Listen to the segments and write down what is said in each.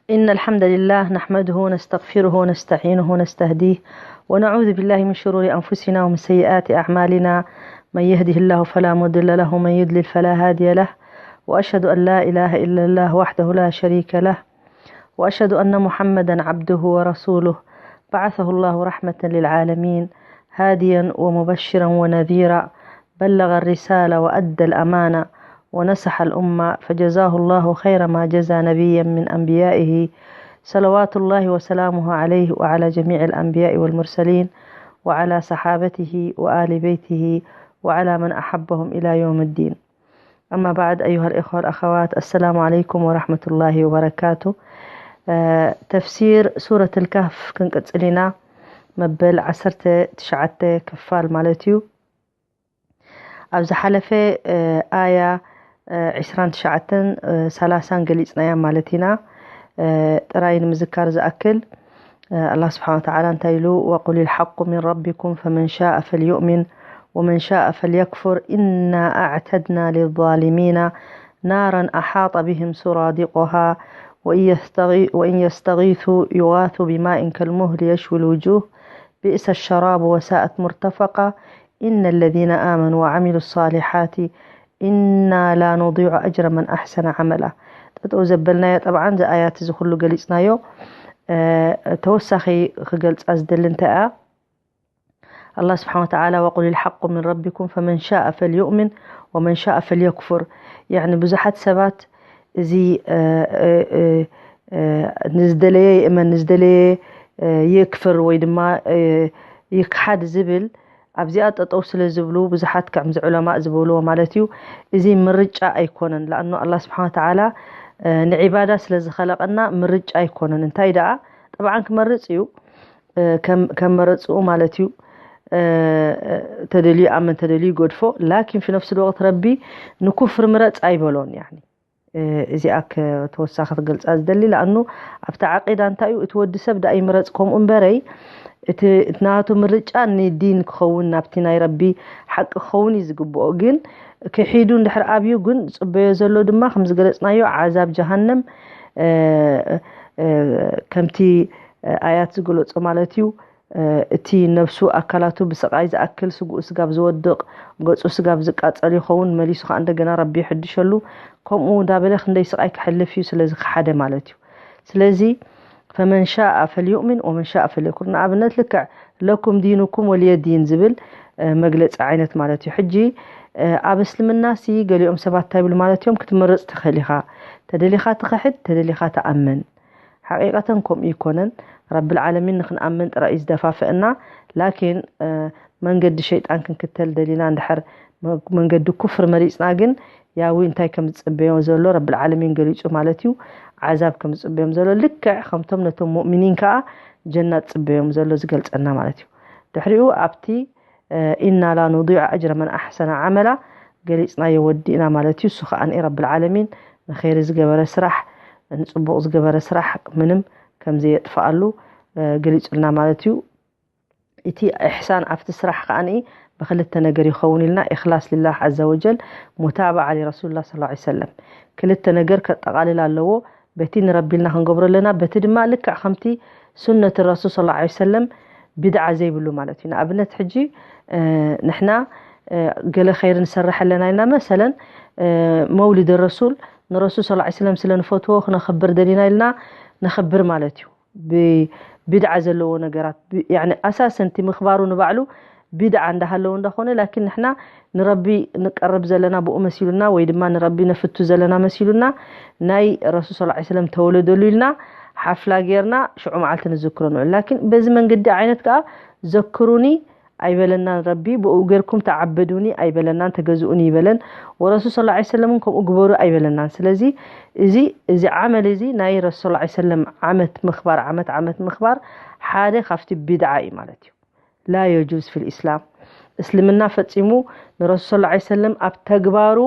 إن الحمد لله نحمده ونستغفره ونستعينه ونستهديه، ونعوذ بالله من شرور أنفسنا ومن سيئات أعمالنا. من يهده الله فلا مضل له، ومن يضلل فلا هادي له. وأشهد أن لا إله إلا الله وحده لا شريك له، وأشهد أن محمدا عبده ورسوله، بعثه الله رحمة للعالمين، هاديا ومبشرا ونذيرا، بلغ الرسالة وأدى الأمانة ونصح الأمة، فجزاه الله خير ما جزى نبيا من أنبيائه، صلوات الله وسلامه عليه وعلى جميع الأنبياء والمرسلين وعلى صحابته وآل بيته وعلى من أحبهم إلى يوم الدين. أما بعد، أيها الإخوة والأخوات، السلام عليكم ورحمة الله وبركاته. ተፍሲር ሱረት ልካህፍ ክንቅጽል ኢና። መበል ዓሰርተ ትሽዓተ ክፋል ማለት እዩ። ኣብ ዝሓለፈ ኣያ ዕስራን ትሽዓተን ሰላሳን ገሊጽናያ ማለት ኢና። ጥራይ ንምዝካር ዝኣክል፣ ኣላህ ስብሓን ወተዓላ እንታይ ኢሉ? وقل الحق من ربكم فمن شاء فليؤمن ومن شاء فليكفر إنا أعتدنا للظالمين نارا أحاط بهم سرادقها وإن يستغي- وإن يستغيثوا يغاثوا بماء كالمهل يشوي الوجوه بئس الشراب وساءت مرتفقا إن الذين آمنوا وعملوا الصالحات إنا لا نضيع أجر من أحسن عملا. ጠጠው ዘበልናዮ ጠብዓን እዚ ኣያት እዚ ኩሉ ገሊጽናዮ። ተወሳኺ ክገልጻ ዝደሊ እንታይ እያ? ኣላህ ስብሓን ወተዓላ وقل الحق من ربكم فمن شاء فليؤمن ومن شاء فليكفر። ያዕኒ ብዙሓት ሰባት እዚ ንዝደለየ ይእመን፣ ንዝደለየ ይክፍር ወይ ድማ ይክሓድ ዝብል ኣብዚኣ ጠጠው ስለ ዝብሉ ብዙሓት ከምዚ ዑለማእ ዝበልዎ ማለት እዩ። እዚ ምርጫ ኣይኮነን። ለኣኑ ኣላህ ስብሓን ወተዓላ ንዒባዳ ስለ ዝኸለቐና ምርጫ ኣይኮነን። እንታይ ደኣ ጠብዓን ክመርጽ እዩ ከም መረጽኡ ማለት እዩ። ተደልዩ ኣመን ተደልዩ ይገድፎ። ላኪን ፊ ነፍሲ ወቅት ረቢ ንኩፍር ምረጽ ኣይበሎን። ያኒ እዚኣ ተወሳኺ ክገልጻ ዝደሊ ለኣኑ ኣብቲ ዓቂዳ እንታይ እዩ እቲ ወዲ ሰብ ደኣ ይምረጽ። ከምኡ እምበረይ እቲ ናቱ ምርጫ ንዲን ክኸውን ናብቲ ናይ ረቢ ሓቂ ክኸውን እዩ ዝግብኦ። ግን ክሒዱ እንድሕር ኣብዩ ግን ዝጽበዮ ዘሎ ድማ ከም ዝገለጽናዮ ዓዛብ ጀሃነም ከምቲ ኣያት ዝገለጾ ማለት እዩ። እቲ ነብሱ ኣካላቱ ብስቓይ ዝኣክል ስግኡ ስጋብ ዝወድቕ፣ ገጹ ስጋብ ዝቃጸል ይኸውን። መሊሱ ከኣ እንደገና ረቢ ይሕድሸሉ። ከምኡ እንዳበለ ክንደይ ስቓይ ክሕልፍ እዩ፣ ስለዚ ክሓደ ማለት እዩ። ስለዚ ፈመን ሻኣ ፈልዩእሚን ወመን ሻኣ ፈልየክፉር። ንኣብነት ልክዕ ለኩም ዲኑኩም ወልየ ዲን ዝብል መግለጺ ዓይነት ማለት እዩ። ሕጂ ኣብ እስልምና ሲ ገሊኦም ሰባት እንታይ ይብሉ ማለት እዮም? ክትመርጽ ትኽእል ኢኻ። ተደሊኻ ትኽሕድ፣ ተደሊኻ ትኣምን። ሓቂቀተን ከምኡ ይኮነን። ረብል ዓለሚን ንክንኣምን ጥራይ እዩ ዝደፋፍእና። ላኪን መንገዲ ሸይጣን ክንክተል ደሊና እንድሕር መንገዲ ኩፍር መሪፅና ግን ያዊ እንታይ ከም ዝፅበዮም ዘሎ ረብል ዓለሚን ገሊፁ ማለት እዩ። ዓዛብ ከም ዝፅበዮም ዘሎ ልክዕ ከምቶም ነቶም ሙእሚኒን ከዓ ጀና ዝፅበዮም ዘሎ ዝገልፀና ማለት እዩ። ድሕሪኡ ኣብቲ ኢና ላ ኑዲዕ ኣጅረ መን ኣሕሰነ ዓመላ ገሊፅናዮ ወዲእና ማለት እዩ። እሱ ከዓ ረብል ዓለሚን ንኸይሪ ዝገበረ ስራሕ ንፅቡቕ ዝገበረ ስራሕ ምንም ከም ዘየጥፍኣሉ ገሊፁልና ማለት እዩ። እቲ ኢሕሳን ኣብቲ ስራሕ ከዓ ብክልተ ነገር ይኸውን ኢልና፣ ኢኽላስ ሊላህ ዓዘ ወጀል፣ ሙታብዓ ሊረሱልላ ስ ሰለም። ክልተ ነገር ከጠቓልል ኣለዎ። በቲ ንረቢ ኢልና ክንገብሮ ኣለና፣ በቲ ድማ ልክዕ ከምቲ ሱነት ረሱል ስ ሰለም ቢድዓ ዘይብሉ ማለት እዩ። ንኣብነት ሕጂ ንሕና ገለ ኸይር ንሰርሕ ኣለና ኢልና፣ መሰለን መውሊድ ረሱል ንረሱል ስ ሰለም ስለ ንፈትዎ ክነኽብር ደሊና ኢልና ነኽብር ማለት እዩ። ብቢድዓ ዘለዎ ነገራት ኣሳሰንቲ ምኽባሩ ንባዕሉ ቢድዓ እንዳሃለዉ እንዳኾነ፣ ላኪን ንሕና ንረቢ ንቀርብ ዘለና ብኡ መሲሉና ወይ ድማ ንረቢ ነፍቱ ዘለና መሲሉና ናይ ረሱል ስ ሰለም ተወለደሉ ኢልና ሓፍላ ጌርና ሽዑ መዓልቲ ንዝክሮ ንውዕል። ላኪን በዚ መንገዲ ዓይነት ከዓ ዘክሩኒ ኣይበለናን ረቢ፣ ብኡ ጌርኩም ተዓበዱኒ ኣይበለናን፣ ተገዝኡኒ ይበለን። ወረሱል ስ ሰለም ከምኡ ግበሩ ኣይበለናን። ስለዚ እዚ እዚ ዓመል እዚ ናይ ረሱል ስ ሰለም ዓመት ምኽባር ዓመት ዓመት ምኽባር ሓደ ካብቲ ቢድዓ እዩ ማለት እዩ። ላ የጁዝ ፊል ኢስላም፣ እስልምና ፈጺሙ ንረሱል ስ ሰለም ኣብ ተግባሩ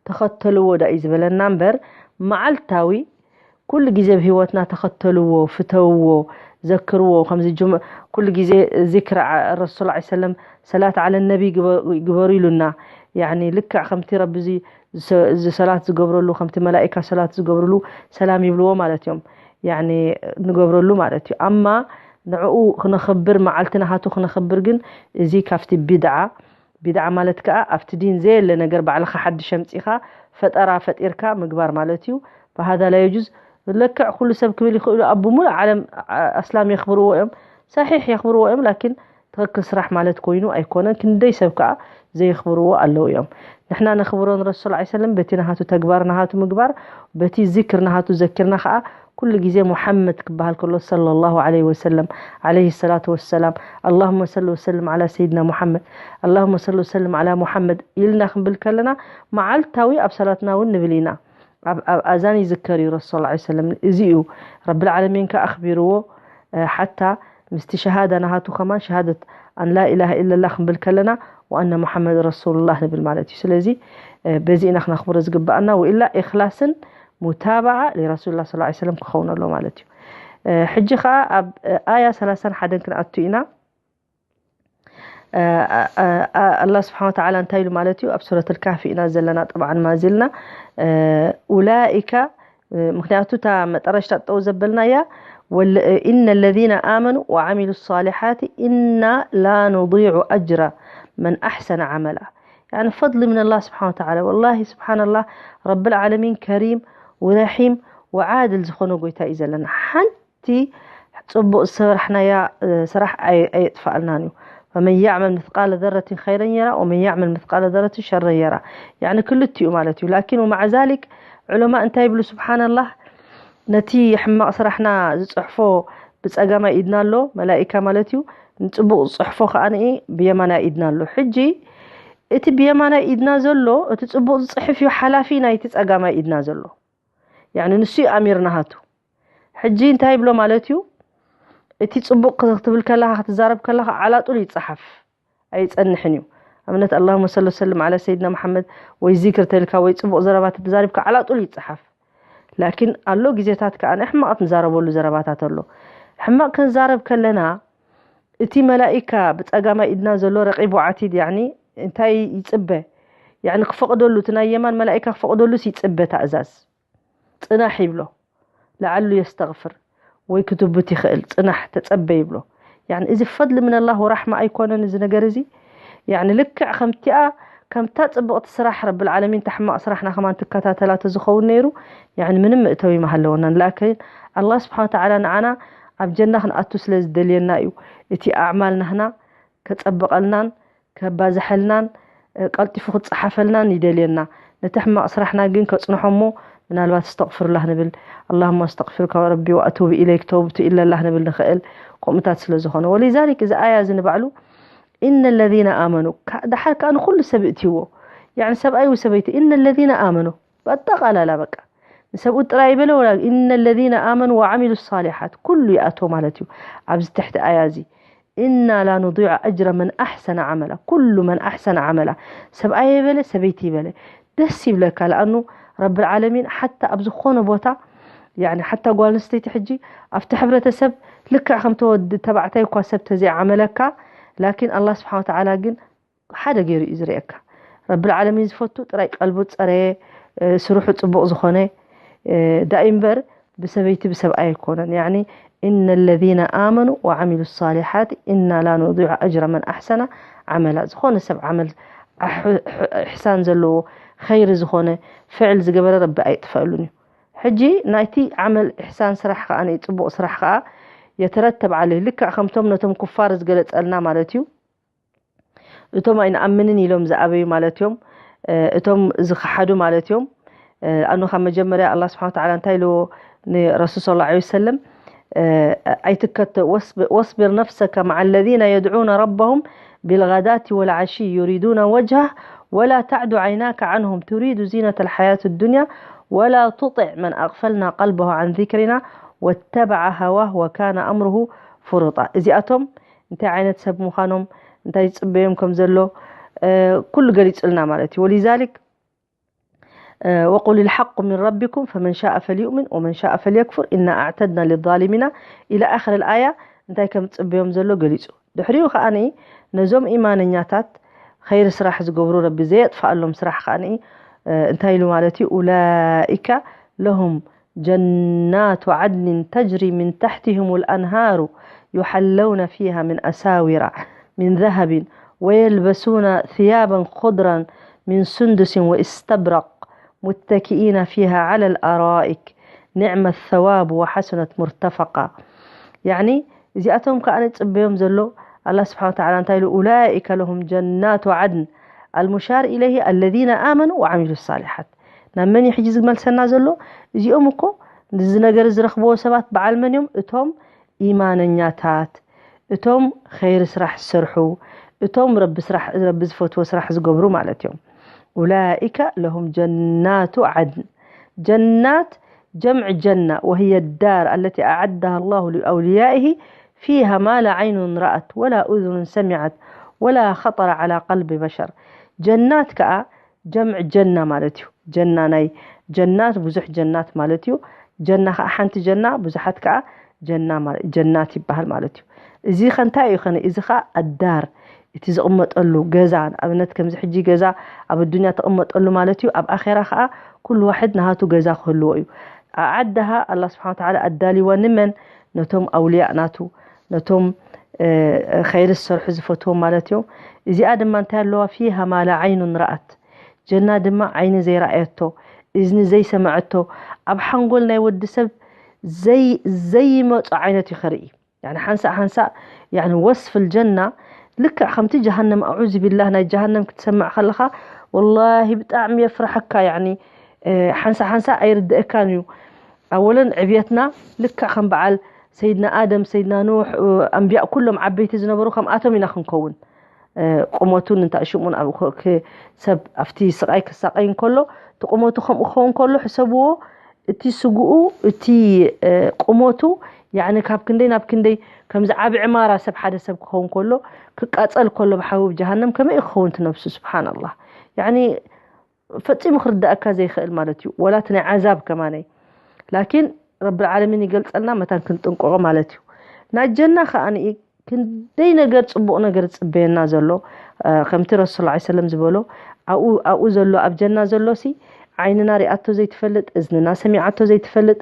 ተኸተልዎ ዳ እዩ ዝበለና እምበር መዓልታዊ ኩሉ ግዜ ኣብ ህይወትና ተኸተልዎ፣ ፍተውዎ፣ ዘክርዎ። ከምዚ ጅም ኩሉ ግዜ ዚክር ረሱል ስ ሰለም ሰላት ዓለ ነቢ ግበሩ ኢሉና። ያኒ ልክዕ ከምቲ ረቢ እዚ ሰላት ዝገብረሉ ከምቲ መላኢካ ሰላት ዝገብርሉ ሰላም ይብልዎ ማለት እዮም። ያኒ ንገብረሉ ማለት እዩ። ኣማ ንዕኡ ክነኽብር፣ መዓልቲ ናሃቱ ክነኽብር ግን፣ እዚ ካብቲ ቢድዓ፣ ቢድዓ ማለት ከኣ ኣብቲ ዲን ዘየለ ነገር ባዕልኻ ሓድሽ ኣምጺኻ ፈጠራ ፈጢርካ ምግባር ማለት እዩ። فهذا لا يجوز። ለክዕ ኩሉ ሰብ ክብል ይኽእሉ፣ ኣብ ብምሉእ ዓለም ኣስላም የኽብርዎ እዮም፣ ሰሒሕ የኽብርዎ እዮም። ላኪን ትኽክል ስራሕ ማለት ኮይኑ ኣይኮነን። ክንደይ ሰብ ከኣ ዘየኽብርዎ ኣለዉ እዮም። ንሕና ነኽብሮ ንረሱል ሰለላሁ ዐለይሂ ወሰለም በቲ ናሃቱ ተግባር፣ ናሃቱ ምግባር፣ በቲ ዚክር ናሃቱ ዘኪርና ከኣ ኩሉ ግዜ ሙሐመድ ክበሃል ከሎ ሰለላሁ ዐለይሂ ወሰለም፣ ዐለይሂ ሰላቱ ወሰላም፣ اللهم صل وسلم على سيدنا محمد، اللهم صل وسلم على محمد ኢልና ክንብል ከለና መዓልታዊ ኣብ ሰላትና እውን ንብል ኢና። ኣብ ኣብ ኣዛን ይዝከር እዩ ረሱል ሰለላሁ ዐለይሂ ወሰለም። እዚ እዩ ረብል ዓለሚን ከኣ ኣኽቢርዎ። ሓታ ምስቲ ሸሃዳ ናሃቱ ከማን ሸሃደት ኣን ላ ኢላሃ ኢለላህ ክንብል ከለና ወኣነ ሙሐመድ ረሱሉላህ ንብል ማለት እዩ። ስለዚ በዚ ኢና ክነኽብሮ ዝግብኣና፣ ወኢላ ኢኽላስን ሙታባዓ ሊረሱሉላህ ሰለላሁ ዐለይሂ ወሰለም ክኸውን ኣለዎ ማለት እዩ። ሕጂ ኸኣ ኣብ ኣያ ሰላሳን ሓደን ክንኣቱ ኢና። ኣላህ ስብሓን ወተዓላ እንታይ ኢሉ ማለት እዩ? ኣብ ሱረት ልካህፊ ኢና ዘለና፣ ጠብዓን ማዚልና ኡላኢካ፣ ምክንያቱ እታ መጠረሽታ ጠው ዘበልናያ፣ إن الذين آمنوا وعملوا الصالحات إنا لا نضيع أجر من أحسن عملا. يعني فضل من الله سبحانه وتعالى. والله سبحان الله، ረብል ዓለሚን ከሪም ወረሒም ወዓድል ዝኾነ ጎይታ እዩ ዘለና። ሓንቲ እቲ ጽቡቕ ዝሰራሕናያ ስራሕ ኣየጥፋኣልናን እዩ። فمن يعمل مثقال ذرة خيرا يره ومن يعمل مثقال ذرة شرا يره. يعني ክልቲኡ ማለት እዩ። ላኪን ومع ذلك ዑለማ እንታይ ይብሉ? ስብሓንላህ፣ ነቲ ሕማቕ ስራሕና ዝጽሕፎ ብጸጋማይ ኢድና ኣሎ፣ መላኢካ ማለት እዩ። ንጽቡቕ ዝጽሕፎ ከኣ ብየማናይ ኢድና ኣሎ። ሕጂ እቲ ብየማናይ ኢድና ዘሎ እቲ ጽቡቕ ዝጽሕፍ እዩ ሓላፊ ናይቲ ጸጋማይ ኢድና ዘሎ። ያኒ ንሱ እዩ ኣሚር ናሃቱ። ሕጂ እንታይ ይብሎ ማለት እዩ? እቲ ጽቡቕ ክትብል ከለኻ፣ ክትዛረብ ከለኻ ዓላጡል ይጸሓፍ፣ ኣይጸንሕን እዩ። ኣብነት ኣላሁመ ሰሊ ወሰልም ዓላ ሰይድና መሓመድ ወይ ዚክር ተልካ ወይ ጽቡቕ ዘረባ ተዛሪብካ ዓላጡል ይጸሓፍ። ላኪን ኣሎ ግዜታት ከኣ ሕማቕ ንዛረበሉ ዘረባታት ኣሎ። ሕማቕ ክንዛረብ ከለና እቲ መላኢካ ብጸጋማይ ኢድና ዘሎ ረቂቡ ዓቲድ ያኒ እንታይ ይጽበ? ያኒ ክፈቕደሉ፣ እቲ ናይ የማን መላኢካ ክፈቕደሉስ ይጽበ ታእዛዝ። ጽናሕ ይብሎ። ለዓሉ የስተግፍር ወይ ክቱብት ይኽእል። ጽናሕ ተጸበ ይብሎ። ያኒ እዚ ፈድሊ ምን ኣላህ ወራሕማ ኣይኮነን እዚ ነገር እዚ? ያኒ ልክዕ ከምቲኣ ከምታ ጽብቕቲ ስራሕ ረብል ዓለሚን እታ ሕማቕ ስራሕና ከማን ትከታተላ ተዝኸውን ነይሩ፣ ያኒ ምንም መእተዊ ምሃለወናን። ላኪን ኣላህ ስብሓን ወተዓላ ንዓና ኣብ ጀና ክንኣቱ ስለ ዝደልየና እዩ። እቲ ኣዕማል ናህና ከጸብቐልናን ከባዝሐልናን ቀልጢፉ ክጸሓፈልናን ይደልየና። ነቲ ሕማቕ ስራሕና ግን ከጽንሖ እሞ ምናልባት እስተቕፍሩላህ ንብል። ኣላሁማ እስተቕፊሩካ ወረቢ ወኣቱቡ ኢለይክ ተውብቱ ኢለላህ ንብል ንኽእል። ከምኡታት ስለ ዝኾነ ወሊዛሊክ እዚ ኣያ እዚ ንባዕሉ ኢነ ለዚነ ኣመኑ፣ ደሓር ከኣ ንኹሉ ሰብ እእትይዎ። ያኒ ሰብኣይ ወሰበይቲ፣ ኢነ ለዚነ ኣመኑ፣ በጠቓላላ በቃ ንሰብኡት ጥራይ ይበለ ወላ ኢነ ለዚነ ኣመኑ ወዓሚሉ ሳሊሓት ኩሉ ይኣትዎ ማለት እዩ። ኣብዚ ትሕቲ ኣያ እዚ ኢና ላ ኑዲዑ ኣጅረ መን ኣሕሰነ ዓመላ፣ ኩሉ መን ኣሕሰነ ዓመላ፣ ሰብኣይ ይበለ ሰበይቲ ይበለ ደስ ይብለካ። ለኣኑ ረብል ዓለሚን ሓታ ኣብ ዝኾነ ቦታ ያኒ ሓታ ጓል ኣንስተይቲ ሕጂ ኣብቲ ሕብረተሰብ ልክዕ ከምቲ ወዲ ተባዕታይ እኳ ሰብ ተዘይዓመለካ፣ ላኪን ኣላህ ስብሓን ወተዓላ ግን ሓደ ገይሩ እዩ ዝርእየካ። ረብል ዓለሚን ዝፈቱ ጥራይ ቀልቡ ዝጸረየ፣ ስርሑ ጽቡቕ ዝኾነ ዳኢ እምበር ብሰበይቲ ብሰብኣይ ኣይኮነን። ያኒ ኢነ ለዚነ ኣመኑ ወዓሚሉ ሳሊሓት ኢና ላ ኑዲዑ ኣጅረ መን ኣሕሰና ዓመላ። ዝኾነ ሰብ ዓመል ኣሕ- ኣሕ- ኢሕሳን ዘለዎ ኸይሪ ዝኾነ ፍዕል ዝገበረ ረቢ ኣይጥፈኣሉን እዩ። ሕጂ ናይቲ ዓመል ኢሕሳን ስራሕ ከኣ ጽቡቕ ስራሕ ከኣ የተረተብ ዓለይ ልክዕ ከምቶም ነቶም ኩፋር ዝገለጸልና ማለት እዩ። እቶም ኣይንኣምንን ኢሎም ዝኣበዩ ማለት እዮም። እቶም ዝኸሓዱ ማለት እዮም። ኣኑ ካብ መጀመርያ ኣላህ ስብሓን ወተዓላ እንታይ ኢልዎ ንረሱል ሰለላሁ ዐለይሂ ወሰለም? ኣይትከተ ወስብ- ወስቢር ነፍሰከ መዓ ለዚነ የድዑነ ረበሁም ቢልጋዳቲ ወልዓሺ ዩሪዱነ ወጅሃ ወላ ታዕዱ ዓይናከ ዓንሁም ቱሪዱ ዚነተ ልሓያት ዱንያ ወላ ቱጢዕ መን ኣቅፈልና ቀልበሁ ዓን ዚክሪና ወተበዐ ሃዋህ ወካነ ኣምሩሁ ፍሩጣ። እዚኣቶም እንታይ ዓይነት ሰብ ምዃኖም እንታይ ዝጽበዮም ከም ዘሎ ኩሉ ገሊጹልና ማለት እዩ። ወሊዛሊክ ወቁል ልሓቁ ምን ረቢኩም ፈመን ሻአ ፈልዩእምን ወመን ሻአ ፈልየክፉር ኢና ኣዕተድና ልዛሊሚና ኢላ ኣኽር ልኣያ እንታይ ከም ዝጽበዮም ዘሎ ገሊጹ። ድሕሪኡ ከኣኒ ነዞም ኢማነኛታት ኸይሪ ስራሕ ዝገብሩ ረቢ ዘየጥፍኣሎም ስራሕ ከኣኒ እንታይ ኢሉ ማለት እዩ? ኡላኢከ ለሁም جنات عدن تجري من تحتهم الأنهار يحلون فيها من أساور من ذهب ويلبسون ثيابا خضرا من سندس واستبرق متكئين فيها على الأرائك نعم الثواب وحسنت مرتفقا. يعني እዚኣቶም ከኣ ንጽበዮም ዘሎ ኣላ ስብሓን ወተዓላ እንታይ ኢሉ? أولئك لهم جنات عدن المشار إليه الذين آمنوا وعملوا الصالحات። ናብ መን እዩ ሕጂ ዝመልሰና ዘሎ? እዚኦም እኮ ንዚ ነገር ዝረኽብዎ ሰባት በዓል መን እዮም? እቶም ኢማነኛታት፣ እቶም ኸይሪ ስራሕ ዝሰርሑ፣ እቶም ረቢ ስራሕ፣ ረቢ ዝፈትዎ ስራሕ ዝገብሩ ማለት እዮም። أولئك لهم جنات عدن. جنات جمع جنة وهي الدار التي أعدها الله لأوليائه فيها ما لا عين رأت ولا أذن سمعت ولا خطر على قلب بشر. ጀናት ከኣ ጀምዕ ጀና ማለት እዩ። ጀና ናይ ጀናት ብዙሕ ጀናት ማለት እዩ። ጀና ከኣ ሓንቲ ጀና፣ ብዙሓት ከኣ ጀና ማለ-፣ ጀናት ይበሃል ማለት እዩ። እዚ ከ እንታይ እዩ ኸነ? እዚ ኸኣ ኣዳር፣ እቲ ዝቕመጠሉ ገዛ፣ ንኣብነት ከምዚ ሕጂ ገዛ ኣብ ኣዱንያ ትቕመጠሉ ማለት እዩ። ኣብ ኣኼራ ኸኣ ኩሉ ዋሕድ ናሃቱ ገዛ ክህልዎ እዩ። ኣዓድሃ ኣላ ስብሓን ወተዓላ ኣዳልዋ ንመን? ነቶም ኣውልያእ ናቱ፣ ነቶም እ፣ ኸይሪ ዝሰርሑ ዝፈትዎም ማለት እዮም። እዚኣ ድማ እንታይ ኣለዋ? ፊሃ ማላ ዓይኑን ረኣት፣ ጀና ድማ ዓይኒ ዘይረኣየቶ፣ እዝኒ ዘይሰመዐቶ፣ ኣብ ሓንጎል ናይ ወዲ ሰብ ዘይ-፣ ዘይመጾ ዓይነት እዩ ኸርኢ። ያኒ ሓንሳእ ሓንሳእ፣ ያኒ ወስፍ ልጀና ልክዕ ከምቲ ጀሃነም፣ ኣዑዙ ቢላህ፣ ናይ ጀሃነም ክትሰምዕ ከለኻ ወላሂ ብጣዕሚ የፍርሐካ። ያኒ እ፣ ሓንሳእ ሓንሳእ ኣይርድእካን እዩ። ኣወለን ዕብየትና ልክዕ ከም በዓል ሰይድና ኣደም፣ ሰይድና ኑሕ፣ እ፣ ኣንቢያእ ኩሎም ዓበይቲ ዝነበሩ ከምኣቶም ኢና ክንከውን። እ፣ ቁመቱን እንታእ ሽሙን ኣብ ክ-፣ ክ-፣ ሰብ ኣብቲ ስቓይ ክሳቐይ እንከሎ፣ እቲ ቁመቱ ከምኡ ክኸውን ከሎ ሕሰብዎ፣ እቲ ስግኡ፣ እቲ፣ እ፣ ቁመቱ፣ ያዕኒ ካብ ክንደይ ናብ ክንደይ ከምዚ ዓቢ ዕማራ ሰብ ሓደ ሰብ ክኸውን ከሎ፣ ክቃጸል ከሎ ብሓዊ ጀሃነም ከመይ እዩ ክኸውን እቲ ነብሱ? ስብሓንላህ። ያዕኒ ፈጺሙ ክርዳእካ ዘይኽእል ማለት እዩ። ወላ እቲ ናይ ዓዛብ ከማነይ። ላኪን ረብል ዓለሚን ይገልጸልና መታን ክንጥንቀቖ ማለት እዩ። ናይ ጀና ከኣ ክንደይ ነገር ጽቡቕ ነገር ዝጽበየና ዘሎ፣ እ፣ ከምቲ ረሱል ሰለላሁ ዐለይሂ ወሰለም ዝበሎ፣ ኣብኡ፣ ኣብኡ ዘሎ፣ ኣብ ጀና ዘሎሲ ዓይንና ሪኣቶ ዘይትፈልጥ፣ እዝንና ሰሚዓቶ ዘይትፈልጥ፣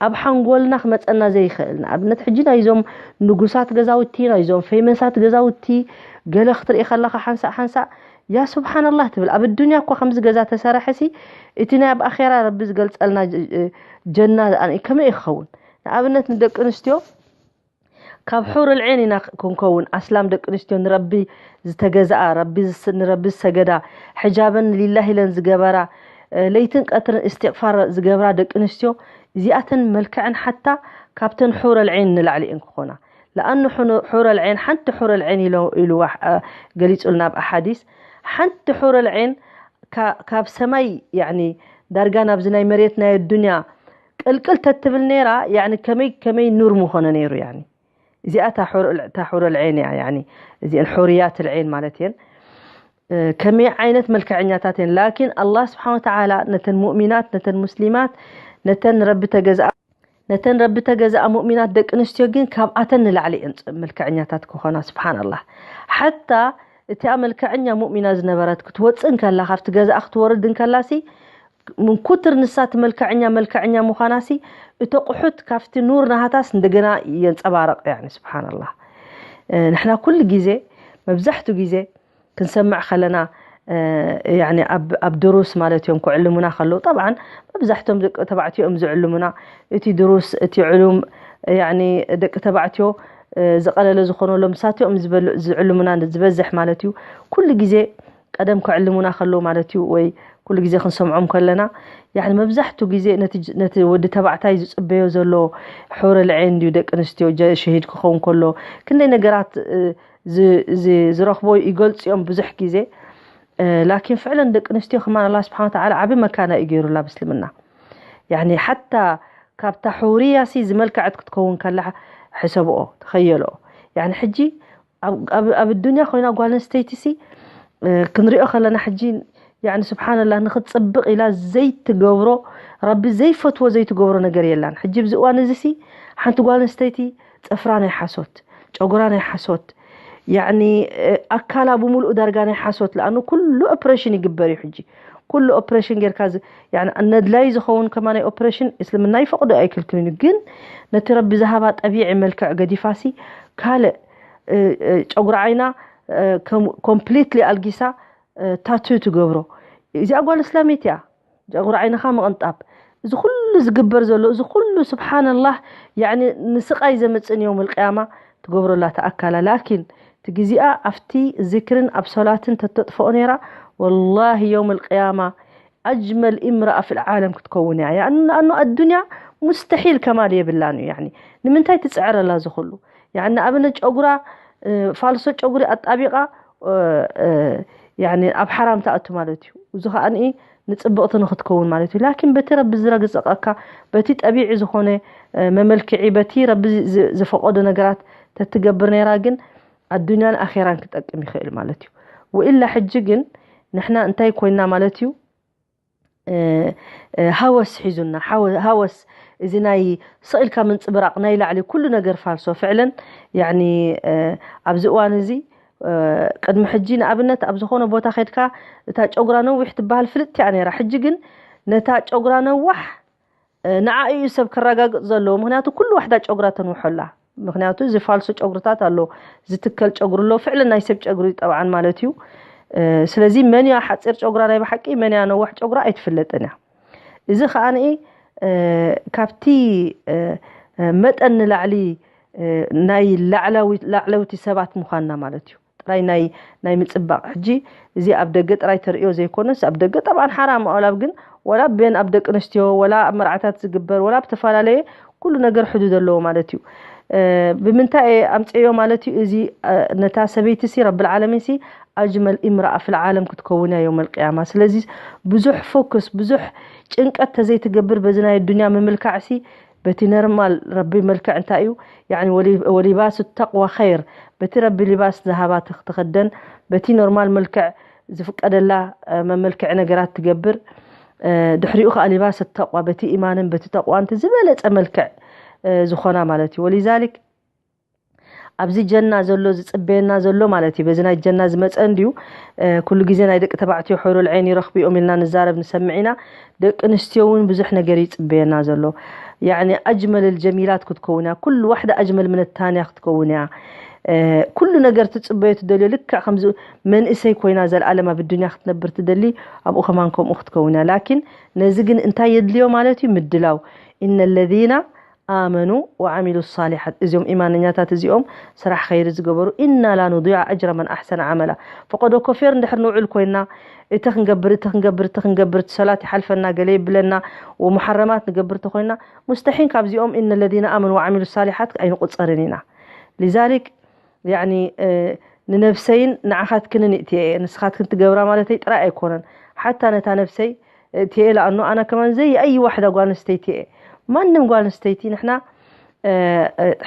ኣብ ሓንጎልና ክመጸና ዘይኽእል። ንኣብነት ሕጂ ናይዞም ንጉሳት ገዛውቲ፣ ናይዞም ፌመሳት ገዛውቲ ገለ ክትርኢ ከለኻ ሓንሳእ ሓንሳእ ያ ስብሓንላህ ትብል። ኣብ ኣዱንያ እኳ ከምዚ ገዛ ተሰረሐሲ፣ እቲ ናይ ኣብ ኣኼራ ረቢ ዝገልጸልና ጀ-፣ ጀና ደኣ ከመይ ይኸውን? ንኣብነት ንደቂ ኣንስትዮ ካብ ሑር ልዔን ኢና ክንከውን። ኣስላም ደቂ ኣንስትዮ ንረቢ ዝተገዝኣ፣ ረቢ ዝስ-፣ ንረቢ ዝሰገዳ፣ ሕጃበን ሊላህ ኢለን ዝገበራ፣ እ፣ ለይትን ቀትርን እስትቕፋር ዝገብራ ደቂ ኣንስትዮ፣ እዚኣተን መልክዐን ሓታ ካብተን ሑር ልዔን ንላዕሊ እየን ክኾና። ለኣኑ ሑኑ-፣ ሑር ልዔን፣ ሓንቲ ሑር ልዔን ኢሎ-፣ ኢልዋ፣ እ፣ ገሊጹልና ኣብ ኣሓዲስ። ሓንቲ ሑር ልዔን ካ-፣ ካብ ሰማይ፣ ያዕኒ፣ ዳርጋ ናብዚ ናይ መሬት ናይ ኣዱንያ ቅልቅል ተትብል ነይራ፣ ያዕኒ፣ ከመይ፣ ከመይ ኑር ምኾነ ነይሩ፣ ያዕኒ። እዚኣ እታ ሑር-፣ እታ ሑር ልዔን እያ፣ ያዕኒ፣ እዚአን ሑርያት ልዔን ማለት እየን። እ፣ ከመይ ዓይነት መልክዐኛታት እየን። ላኪን ኣላህ ስብሓን ወተዓላ ነተን ሙእሚናት፣ ነተን ሙስሊማት፣ ነተን ረቢ ተገዝኣ፣ ነተን ረቢ ተገዝኣ ሙእሚናት ደቂ ኣንስትዮ ግን ካብኣተን ንላዕሊ እየን ጽ-፣ መልክዐኛታት ክኾና። ስብሓንላህ። ሓታ እቲኣ መልክዐኛ ሙእሚና ዝነበረት ክትወጽእ እንከላ፣ ካብቲ ገዛኣ ክትወርድ እንከላሲ፣ ምን ኩትር ንሳ እቲ መልክዐኛ፣ መልክዐኛ ምዃናሲ፣ እቲ ቁሑት ካብቲ ኑር ናሃታስ እንደገና የንጸባርቕ፣ ያዕኒ፣ ስብሓንላህ። እ፣ ንሕና ኩሉ ግዜ፣ መብዛሕትኡ ግዜ ክንሰምዕ ከለና፣ እ፣ ያዕኒ፣ ኣብ፣ ኣብ ድሩስ ማለት እዮም ክዕልሙና ከለዉ፣ ጠብዓን መብዛሕትኦም ደቂ ተባዕትዮ እዮም ዝዕልሙና። እቲ ድሩስ፣ እቲ ዕሉም፣ ያዕኒ፣ ደቂ ተባዕትዮ፣ እ፣ ዝቐለለ ዝኾነሎም ንሳቶም ዝበል-፣ ዝዕልሙና ዝበዝሕ ማለት እዩ። ኩሉ ግዜ ቀደም ከዕልሙና ከለዉ ማለት እዩ፣ ወይ ኩሉ ግዜ ክንሰምዖም ከለና፣ ያዕኒ መብዛሕትኡ ግዜ ነቲ ጅ-፣ ነቲ ወዲ ተባዕታይ ዝጽበዮ ዘሎ ሑረ ልዔን ድዩ፣ ደቂ ኣንስትዮ ጀ-፣ ሸሂድ ክኸውን ከሎ ክንደይ ነገራት፣ እ፣ ዝ-፣ ዝ-፣ ዝረኽቦ ይገልጹ እዮም ብዙሕ ግዜ። እ፣ ላኪን ፍዕለን ደቂ ኣንስትዮ ከማን ኣላህ ስብሓን ወተዓላ ዓቢ መካና እዩ ገይሩላ ኣብ እስልምና። ያዕኒ ሓታ ካብታ ሑርያሲ ዝመልከዐት ክትከውን ከላ ሕሰብኦ፣ ተኸየልኦ። ያዕኒ ሕጂ ኣብ፣ ኣብ፣ ኣብ ኣዱንያ ኮይና ጓል ኣንስተይቲሲ፣ እ፣ ክንሪኦ ከለና ሕጂ፣ ያዕኒ ስብሓንላህ፣ ንኽትጽብቕ ኢላ ዘይትገብሮ፣ ረቢ ዘይፈትዎ ዘይትገብሮ ነገር የላን። ሕጂ ኣብዚ እዋን እዚሲ ሓንቲ ጓል ኣንስተይቲ ጽፍራ ናይ ሓሶት፣ ጨጉራ ናይ ሓሶት፣ ያኒ ኣካላ ብምሉእ ዳርጋ ናይ ሓሶት ለኣኑ ኩሉ ኦፕሬሽን ይግበር እዩ ሕጂ። ኩሉ ኦፕሬሽን ጌርካ ነድላይ ዝኸውን ከማ ናይ ኦፕሬሽን እስልምና ይፈቕዶ ኣይክልክልን እዩ። ግን ነቲ ረቢ ዝሃባ ጠቢዒ መልክዕ ገዲፋሲ ካልእ ጨጉሪ ዓይና ኮምፕሊትሊ ኣልጊሳ ታቱ ትገብሮ። እዚኣ ጓል እስላሚት እያ። ጨጉሪ ዓይንኻ ምቕንጣብ፣ እዚ ኩሉ ዝግበር ዘሎ፣ እዚ ኩሉ ስብሓንላህ፣ ያኒ ንስቓይ ዘምፅን ዮም ልቅያማ ትገብረላ ተኣካላ። ላኪን እቲ ግዜኣ ኣብቲ ዝክርን ኣብ ሶላትን ተተጥፍኦ ነይራ፣ ወላሂ ዮም ልቅያማ ኣጅመል ኢምራኣ ፊል ዓለም ክትከውን እያ። ያኒ ኣኑ ኣዱንያ ሙስተሒል ከማል የብላን እዩ። ያኒ ንምንታይ ትፅዕረላ ዝኽሉ? ያኒ ንኣብነት ጨጉራ ፋልሶ ጨጉሪ ኣጣቢቓ ያኒ ኣብ ሓራም ትኣቱ ማለት እዩ። እዚ ከኣ ንጽብቕቲ ንኽትከውን ማለት እዩ። ላኪን በቲ ረቢ ዝረግጸቀካ፣ በቲ ጠቢዒ ዝኾነ መመልክዒ፣ በቲ ረቢ ዝፈቀዶ ነገራት ተትገብር ነይራ ግን ኣዱንያን ኣኼራን ክጠቅም ይኽእል ማለት እዩ። ወኢላ ሕጂ ግን ንሕና እንታይ ኮይና ማለት እዩ? ሃወስ ሒዙና። ሃወስ እዚ ናይ ስቕ ኢልካ ምንጽብራቕ ናይ ላዕሊ ኩሉ ነገር ፋልሶ ፍዕለን። ያኒ ኣብዚ እዋን እዚ ቅድሚ ሕጂ ንኣብነት ኣብ ዝኾነ ቦታ ከድካ እታ ጨጉራ ነዊሕ ትበሃል ፍልጥቲ እያ ነይራ። ሕጂ ግን ነታ ጨጉራ ነዋሕ ንዓ እዩ ሰብ ክረጋግጽ ዘለዎ። ምክንያቱ ኩሉ ዋሕዳ ጨጉራ ተንውሖላ። ምክንያቱ እዚ ፋልሶ ጨጉርታት ኣሎ፣ ዝትከል ጨጉሪ ኣሎ፣ ፍዕሊ ናይ ሰብ ጨጉሪ ጠብዓን ማለት እዩ። ስለዚ መን እያ ሓፂር ጨጉራ ናይ ብሓቂ፣ መን እያ ነዋሕ ጨጉራ ኣይትፍለጥን እያ። እዚ ከኣ ካብቲ መጠን ንላዕሊ ናይ ላዕለውቲ ሰባት ምዃንና ማለት እዩ። ጥራይ ናይ ናይ ምጽባቕ ሕጂ እዚ ኣብ ደገ ጥራይ ተርእዮ ዘይኮነስ ኣብ ደገ ጠብዓን ሓራም ኣውላብ ግን ወላ ቤን ኣብ ደቂ ኣንስትዮ ወላ ኣብ መርዓታት ዝግበር ወላ ኣብ ተፈላለየ ኩሉ ነገር ሕዱድ ኣለዎ ማለት እዩ። ብምንታይ ኣምፅዮ ማለት እዩ? እዚ ነታ ሰበይቲ ሲ ረብል ዓለሚን ሲ ኣጅመል ኢምራኣ ፍል ዓለም ክትከውን እያ የውመል ቅያማ። ስለዚ ብዙሕ ፎክስ ብዙሕ ጭንቀት ተዘይትገብር በዚ ናይ ዱንያ ምምልካዕ ሲ በቲ ነርማል ረቢ መልክዕ እንታይ እዩ? ያኒ ወሊባሱ ተቅዋ ኸይር በቲ ረቢ ሊባስ ዝሃባ ትኽደን በቲ ኖርማል መልክዕ ዝፍቀደላ መመልክዒ ነገራት ትገብር። ድሕሪኡ ከዓ ሊባስ ተቅዋ በቲ ኢማንን በቲ ተቅዋን ዝበለፀ መልክዕ ዝኾና ማለት እዩ። ወሊዛሊክ ኣብዚ ጀና ዘሎ ዝፅበየና ዘሎ ማለት እዩ። በዚ ናይ ጀና ዝመፀ እንድዩ ኩሉ ግዜ ናይ ደቂ ተባዕትዮ ሕሩል ዓይን ይረኽቡ እዮም ኢልና ንዛረብ ንሰምዕ ኢና። ደቂ ኣንስትዮ እውን ብዙሕ ነገር ይፅበየና ዘሎ። ያኒ ኣጅመል ጀሚላት ክትከውን እያ። ኩሉ ዋሕዳ ኣጅመል ምን ታንያ ክትከውን እያ። ኩሉ ነገር ትፅበዮ ትደልዮ ልክዕ ከምዚ መንእሰይ ኮይና ዘለኣለም ኣብ ዱንያ ክትነብር ትደሊ ኣብኡ ከማን ከምኡ ክትከውን እያ። ላኪን ነዚ ግን እንታይ የድልዮ ማለት እዩ? ምድላው። ኢነ ለዚና ኣመኑ ወዓሚሉ ሳሊሓት እዚኦም ኢማነኛታት እዚኦም ስራሕ ኸይሪ ዝገበሩ ኢና ላ ኑዲዕ ኣጅረ መን ኣሕሰነ ዓመላ። ፈቀዶ ኮፌር እንድሕር ንውዕል ኮይና እቲ ክንገብር እቲ ክንገብር እቲ ክንገብር እቲ ሰላት ይሓልፈና ገለ ይብለና ወሙሓረማት ንገብር ተኮይና ሙስተሒን ካብዚኦም ኢነ ለዚነ ኣመኑ ወዓሚሉ ሳሊሓት ኣይንቁፀርን ኢና። ሊዛሊክ ያኒ ንነብሰይን ንዓኻትክንን ይእትየ እየ። ንስኻትክን ትገብራ ማለተይ ጥራይ ኣይኮነን። ሓታ ነታ ነብሰይ እትየ ለኣኖ ኣና ከማን ዘይ ኣይ ዋሕዳ ጓል ኣንስተይቲ እየ። ማንም ጓል ኣንስተይቲ ንሕና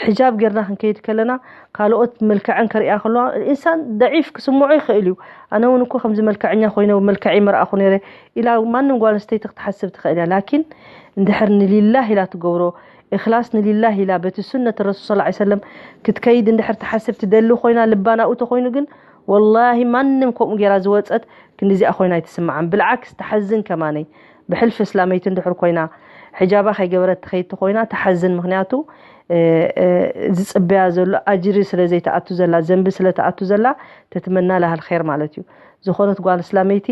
ሕጃብ ጌርና ክንከይድ ከለና ካልኦት መልክዐን ከርእያ ከለዋ ኢንሳን ደዒፍ ክስምዖ ይኽእል እዩ። ኣነ እውን እኮ ከምዚ መልክዐኛ ኮይነ መልክዐይ መርኣኹ ነይረ ኢላ ማንም ጓል ኣንስተይቲ ክትሓስብ ትኽእል እያ። ላኪን እንድሕር ንሊላህ ኢላ ትገብሮ እኽላስ ንሊላህ ኢላ በቲ ሱነት ረሱል ስ ሰለም ክትከይድ እንድሕር ትሓስብ ትደሊ ኮይና ልባ ናብኡ ተኮይኑ ግን ወላሂ ማንም ከምኡ ጌራ ዝወፀት ክንዲዚኣ ኮይና ኣይትስምዓን። ብልዓክስ ትሓዝን ከማነይ ብሕልፊ እስላመይቲ እንድሕር ኮይና ሕጃባ ከይገበረት ትኸይድ ተኮይና ትሓዝን። ምክንያቱ ዝፅበያ ዘሎ ኣጅሪ ስለ ዘይትኣቱ ዘላ ዘንቢ ስለ ትኣቱ ዘላ ተትመና ላሃል ኸይር ማለት እዩ። ዝኾነት ጓል እስላመይቲ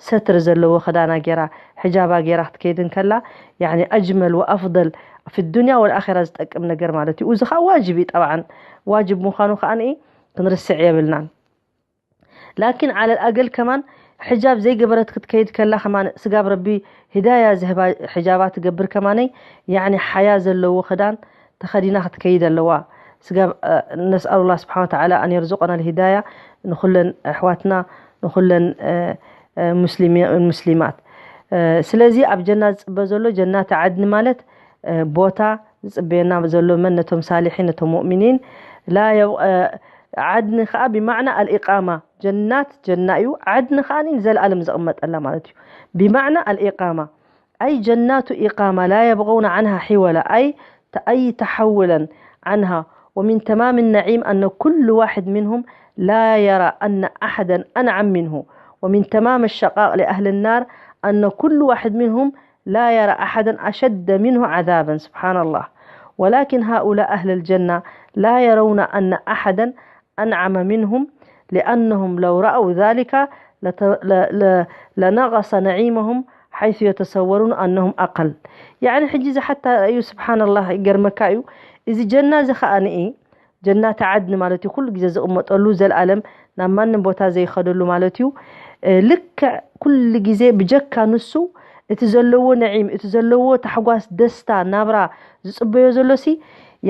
ሰትሪ ዘለዎ ክዳና ጌራ ሕጃባ ጌራ ክትከይድ እንከላ ያኒ ኣጅመል ወኣፍደል ፊ ዱንያ ወልኣኺራ ዝጠቅም ነገር ማለት እዩ። እዚ ከዓ ዋጅብ እዩ። ጠብዓን ዋጅብ ምዃኑ ከዓ ክንርስዕ የብልናን። ላኪን ዓለል ኣገል ከማን ሕጃብ ዘይገበረት ክትከይድ ከላ ከማን ስጋብ ረቢ ሂዳያ ዝህባ ሕጃባ ትገብር ከማነይ ያኒ ሓያ ዘለዎ ክዳን ተኸዲና ክትከይድ ኣለዋ። ስጋብ ነስኣሉላ ስብሓን ወተዓላ ኣን የርዙቀና ልሂዳያ ንኩለን ኣሕዋትና ንኩለን ሙስሊማት። ስለዚ ኣብ ጀና ዝፅበ ዘሎ ጀናት ዓድኒ ማለት ቦታ ዝፅበየና ዘሎ መን ነቶም ሳሊሒን ነቶም ሙእሚኒን ዓድኒ ከዓ ብማዕና ኣልኢቃማ ጀናት ጀና እዩ። ዓድኒ ከዓ ንዘለኣለም ዝቕመጠላ ማለት እዩ። ብማዕና ኣልኢቃማ ኣይ ጀናቱ ኢቃማ ላ የብغون عنها حولا ኣይ ኣይ ተሓውለን عنها ومن تمام النعيم أن كل واحد منهم لا يرى أن أحدا أنعم منه، ومن تمام الشقاء لأهل النار أن كل واحد منهم لا يرى أحدا أشد منه عذابا. سبحان الله. ولكن هؤلاء أهل الجنة لا يرون أن أحدا أنعم منهم، لأنهم لو رأوا ذلك لت- ل- ل- لنقص نعيمهم حيث يتصورون أنهم أقل. يعني ሕጂ እዚ ሓታ እዩ። ስብሓንላህ፣ ይገርመካ እዩ። እዚ ጀና እዚ ኸኣ ንኢ ጀናት ዓድኒ ማለት እዩ፣ ኩሉ ግዜ ዝቕመጠሉ፣ ዘልኣለም ናብ ማንም ቦታ ዘይኸደሉ ማለት እዩ። ልክዕ ኩሉ ግዜ ብጀካ ንሱ እቲ ዘለዎ ነዒም፣ እቲ ዘለዎ ታሕጓስ፣ ደስታ ናብራ ዝጽበዮ ዘሎሲ፣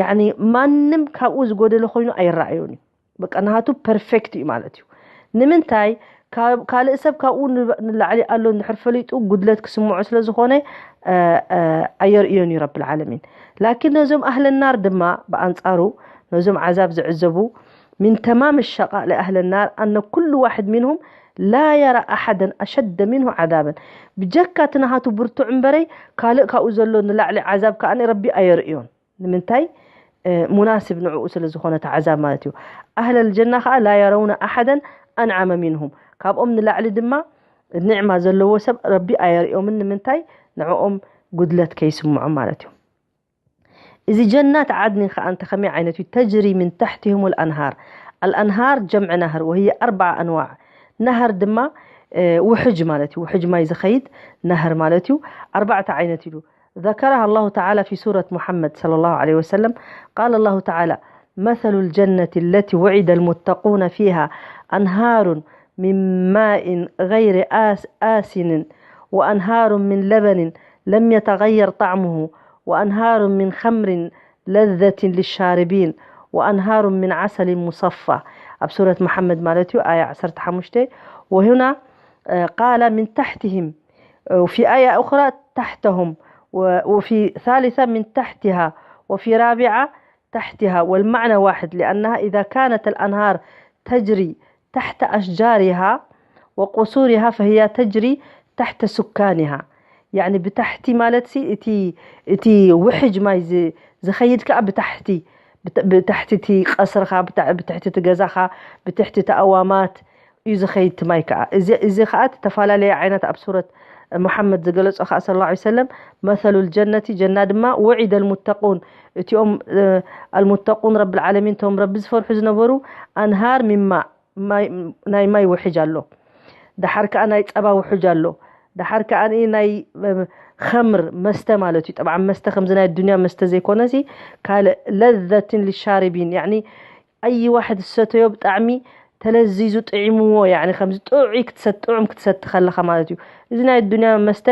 ያኒ ማንም ካብኡ ዝጎደለ ኮይኑ ኣይረኣዮን እዩ። በቃ ናሃቱ ፐርፌክት እዩ ማለት እዩ። ንምንታይ? ካልእ ሰብ ካብኡ ንላዕሊ ኣሎ እንድሕር ፈሊጡ ጉድለት ክስምዖ ስለ ዝኾነ ኣየርእዮን እዩ ረብል ዓለሚን። ላኪን ነዞም ኣህለ ናር ድማ ብኣንጻሩ፣ ነዞም ዓዛብ ዝዕዘቡ፣ من تمام الشقاء لأهل النار أن كل واحد منهم لا يرى أحدا أشد منه عذابا. ብጀካ እቲ ናሃቱ ብርቱዕ እምበረይ ካልእ ካብኡ ዘሎ ንላዕሊ ዓዛብ ከኣ ረቢ ኣየርእዮን። ንምንታይ? ሙናስብ ንዕኡ ስለ ዝኾነ እቲ ዓዛብ ማለት እዩ። ኣህለል ጀና ከኣ لا يرون أحدا أنعم منهم፣ ካብኦም ንላዕሊ ድማ ኒዕማ ዘለዎ ሰብ ረቢ ኣየርእዮምን። ንምንታይ? ንዕኦም ጉድለት ከይስምዖም ማለት እዩ። እዚ ጀናት ዓድኒ ከኣ እንተ ከመይ ዓይነት እዩ? تجري من تحتهم الأنهار. الأنهار جمع نهر وهي أربع أنواع. ነህር ድማ ውሕጅ ማለት እዩ። ውሕጅ ማይ ዝኸይድ ነህር ማለት እዩ። ኣርባዕተ ዓይነት ኢሉ ذكرها الله تعالى في سورة محمد صلى الله عليه وسلم. قال الله تعالى: مثل الجنة التي وعد المتقون فيها أنهار من ماء غير آس- آسن وأنهار من لبن لم يتغير طعمه وأنهار من خمر لذة للشاربين وأنهار من عسل مصفى. ኣብ ሱረት መሓመድ ማለት እዩ፣ ኣያ ዓሰርተ ሓሙሽተ። وهنا قال من تحتهم، وفي آية أخرى تحتهم، وفي ثالثة من تحتها، وفي رابعة تحتها، والمعنى واحد، لأنها إذا كانت الأنهار تجري تحت أشجارها وقصورها فهي تجري تحت سكانها. يعني ብታሕቲ ማለት ሲ እቲ እቲ ውሕጅ ማይ ዝኸይድ ከኣ ብታሕቲ ብታሕቲ እቲ ቀስርኻ፣ ብትሕቲ እቲ ገዛኻ፣ ብትሕቲ እቲ ኣዋማት እዩ ዝኸይድ እቲ ማይ ከኣ። እዚ ከኣ ተፈላለየ ዓይነት ኣብ ሱረት ሙሓመድ ዝገለጾ ከኣ صلى الله عليه وسلم مثل الجنة، ጀና ድማ وعد المتقون، እቲኦም المتقون رب العالمين፣ እቶም ረቢ ዝፈርሑ ዝነበሩ، أنهار من ماء، ናይ ማይ ውሕጅ ኣሎ። ደሓር ከኣ ናይ ጸባ ውሕጅ ኣሎ። ደሓር ከኣ ናይ ኸምር መስተ ማለት እዩ። ጠብዓ መስተ ከምዚ ናይ ዱንያ መስተ ዘይኮነሲ ካልእ لذة للشاربين، ያኒ ኣይ ዋሕድ ዝሰተዮ ብጣዕሚ ተለዚዙ ጥዒምዎ፣ ያኒ ከምዚ ጥዑይ ክትሰቲ፣ ጥዑም ክትሰቲ ከለኻ ማለት እዩ። እዚ ናይ ዱንያ መስተ